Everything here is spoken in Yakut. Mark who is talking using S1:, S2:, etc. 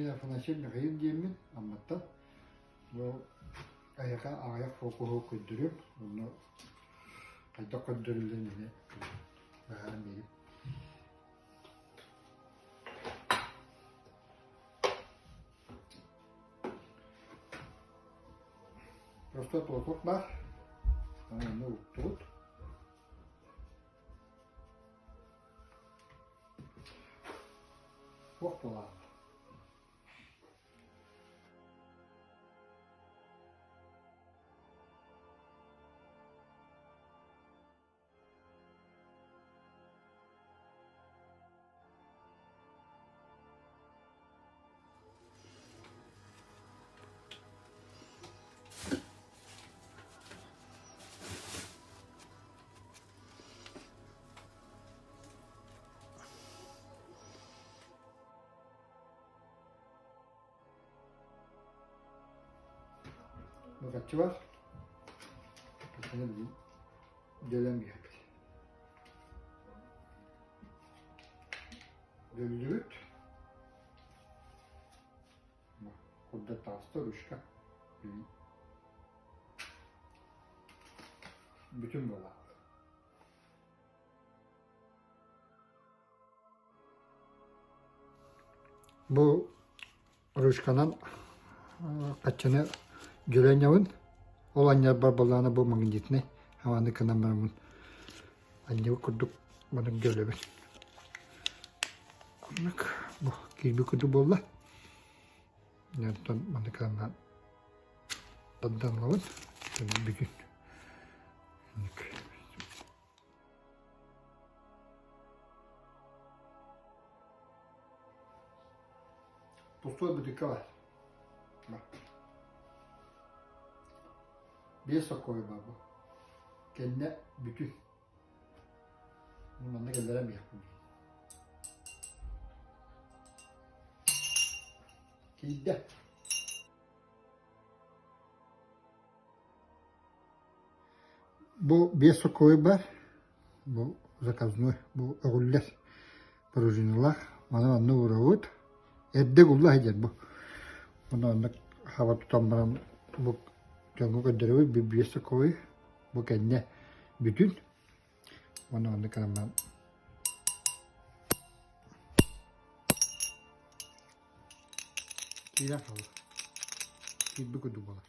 S1: Мин Афанасьев Михаил диэммин, Амматтан. Бу эһиэхэ аҕыйах фокуһу көрдөрүөм, онно хайдах көрдөрүллэн ини быһааран биэриим. Просто туотук баар, онно уктубут. Туох буолаат? Букаччы бар. Каччыны билин дьөлөн биэрбит. Дөллүбүт. Курдат таҕыста ручка. Билин. Бүтүн буолла. Бу ручканан хаччыны дьөлө анньабын. Ол анньарбар буоллаҕына бу магнитнай аны гынан бараммын анньыбыт курдук маннык дьөлөбүн. Оннук бу киирбит курдук буолла. Онтон маннык гынан тардан ылабын. Бүтүн. Пустой бутылка бар. Биэс соккуой баар бу. Кэннэ бүтүн. Манна кэллэрэн биэхпин. Киирдэ. Бу биэс сокуой бар, бу заказной, бу өҕүллэр пружиналаах. Маны манна уурабыт. Эрдэ угулла сылдьар бу. Уонна оннук хаба тутан баран бу дьоҥҥо көрдөрөбүт бу биэс сокуой. Бу кэннэ бүтүн. Уонна оннук гынан баран киирэн хаалар. Киирбит курдук буолар.